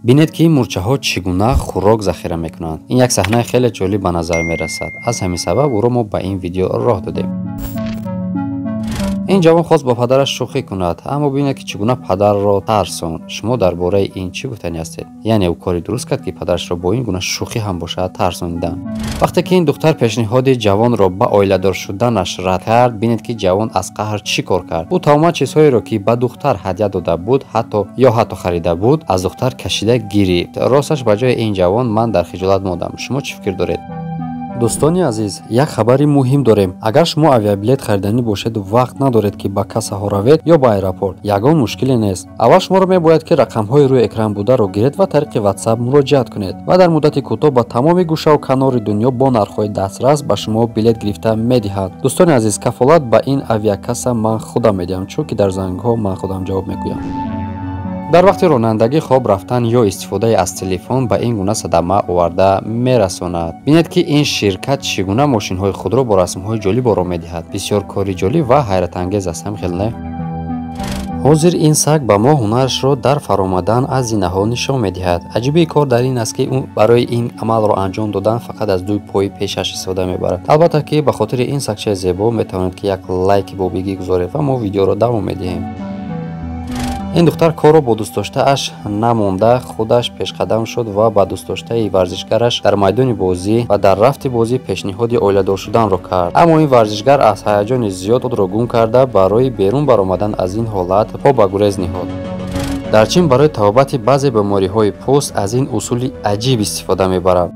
Бинед, ки ин мурчаҳо чӣ гуна хӯрок захира мекунанд. Ин як саҳнаи хеле ҷолиб ба назар мерасад. Аз ҳамин сабаб ӯро мо ба ин видео роҳ додем. Ин ҷавон хост бо падараш шӯхӣ кунад, аммо бинед, ки чӣ гуна падарро тарсонд. Шумо дар бораи ин чӣ гуфтанӣ ҳастед? Яъне ӯ кори дуруст кард, ки падарашро бо ин гуна шӯхӣ ҳам бошад тарсонидан. Вақте ки ин духтар пешниҳоди ҷавонро ба оиладор шуданаш рад кард, бинед, ки ҷавон аз қаҳр чӣ кор кард. Ӯ тамоман чизҳоеро, ки ба духтар ҳадя дода буд, ҳатто ё ҳатто харида буд, аз духтар кашида гирифт. Росташ, ба ҷои ин ҷавон ман дар хиҷолат мондам. Шумо чӣ фикр доред? Дӯстони азиз, як хабари муҳим дорем. Агар шумо авиабилет хариданӣ бошеду вақт надоред, ки ба кассаҳо равед ё ба аэропорт, ягон мушкиле нест. Аввал шуморо мебояд, ки рақамҳои рӯи экран бударо гиред ва тариқи WhatsApp муроҷиат кунед ва дар муддати кӯтоҳ ба тамоми гӯшаву канори дунё бо нархҳои дастрас ба шумо билет гирифта медиҳад. Дӯстони азиз, кафолат ба ин авиакасса ман худам медиҳам, чунки дар зангҳо ман худам ҷавоб мегӯям. Дар вақти ронандагӣ хоб рафтан ё истифодаи аз телефон ба ин гуна садама оварда мерасонад. Бинед, ки ин ширкат чӣ гуна мошинҳои худро бо расмҳои ҷолиб оро медиҳад. Бисёр кори ҷолиб ва ҳайратангез аст, ҳам хел не? Ҳозир ин саг ба мо ҳунарашро дар фаромадан аз зинаҳо нишон медиҳад. Аҷибии кор дар ин аст, ки ӯ барои ин амалро анҷом додан фақат аз дуи пои пешаш истифода мебарад. Албатта, ки ба хотири ин сагчаи зебо метавонед, ки як лайки бобигӣ гузоред ва мо видеоро давом медиҳем. Ин духтар корро бо дӯстдоштааш намонда, худаш пешқадам шуд ва ба дӯстдоштаи варзишгараш дар майдони бозӣ ва дар рафти бозӣ пешниҳоди оиладор шуданро кард. Аммо ин варзишгар аз ҳаяҷони зиёд худро гум карда, барои берун баромадан аз ин ҳолат по ба гурез ниҳод. Дар Чин барои табобати баъзе бемориҳои пӯст аз ин усули аҷиб истифода мебаранд.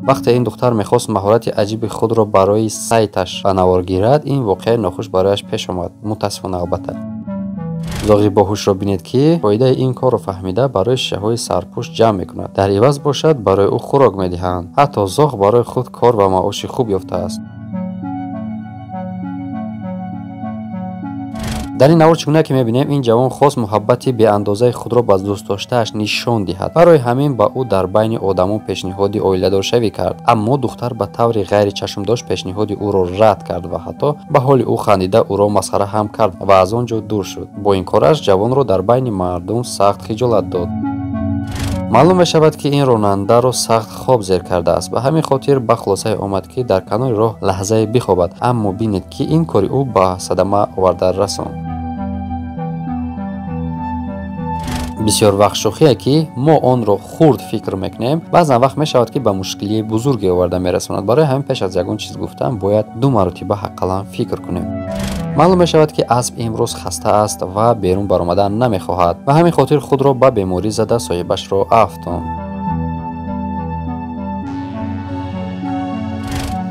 Вақте ин духтар мехост маҳорати аҷиби худро барои сайташ ба навор гирад, ин воқеаи нохуш барояш пеш омад. Мутаассифона, албатта. Зоғи боҳушро бинед, ки фоидаи ин корро фаҳмида, барои шишаҳои сарпӯш ҷамъ мекунад. Дар иваз бошад барои ӯ хӯрок медиҳанд. Ҳатто зоғ барои худ кор ва маоши хуб ёфтааст. Дар ин навор, чӣ гуна ки мебинем, ин ҷавон хост муҳаббати беандозаи худро ба дӯстдоштааш нишон диҳад. Барои ҳамин ба ӯ дар байни одамон пешниҳоди оиладоршавӣ кард. Аммо духтар ба таври ғайричашмдошт пешниҳоди ӯро рад кард ва ҳатто ба ҳоли ӯ хандида ӯро масхара ҳам кард ва аз он ҷо дур шуд. Бо ин кораш ҷавонро дар байни мардум сахт хиҷолат дод. Маълум мешавад, ки ин ронандаро сахт хоб зер кардааст. Ба ҳамин хотир ба хулосае омад, ки дар канори роҳ лаҳзае бихобад. Аммо бинед, ки ин кори ӯ ба садама оварда расонд. Бисёр вақт шӯхие, ки мо онро хурд фикр мекунем, баъзан вақт мешавад, ки ба мушкилии бузурге оварда мерасонад. Барои ҳамин пеш аз ягон чиз гуфтан бояд ду маротиба ҳаққалан фикр кунем. Маълум мешавад, ки асп имрӯз хаста аст ва берун баромадан намехоҳад. Ба ҳамин хотир худро ба беморӣ зада, соҳибашро афтонд.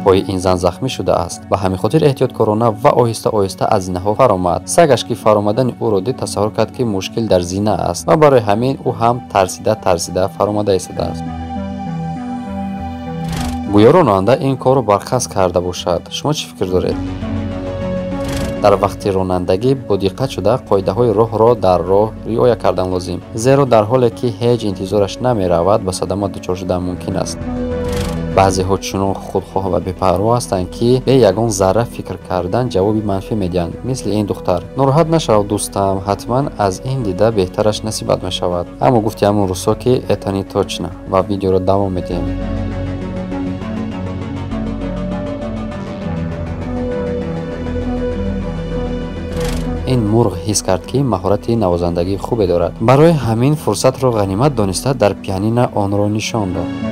Пои ин зан захмӣ шудааст. Ба ҳамин хотир эҳтиёткорона ва оҳиста оҳиста аз зинаҳо фаромад. Сагаш, ки фаромадани ӯро дид, тасаввур кард, ки мушкил дар зина аст ва барои ҳамин ӯ ҳам тарсида тарсида фаромада истодааст. Гӯё ронанда ин корро барқасд карда бошад. Шумо чӣ фикр доред? Дар вақти ронандагӣ бодиққат шуда, қоидаҳои роҳро дар роҳ риоя кардан лозим, зеро дар ҳоле ки ҳеҷ интизораш намеравад, ба садама дучор шудан мумкин аст. Баъзеҳо чунон худхоҳ ва бепарво ҳастанд, ки бе ягон зарра фикр кардан ҷавоби манфӣ медиҳанд, мисли ин духтар. Нороҳат нашав, дӯстам, ҳатман аз ин дида беҳтараш насибат мешавад. Аммо гуфти ҳамон рӯзҳо, ки это не точно, ва видеоро давом медиҳем. Ин мурғ ҳис кард, ки маҳорати навозандагии хубе дорад. Барои ҳамин фурсатро ғанимат дониста, дар пианина онро нишон дод.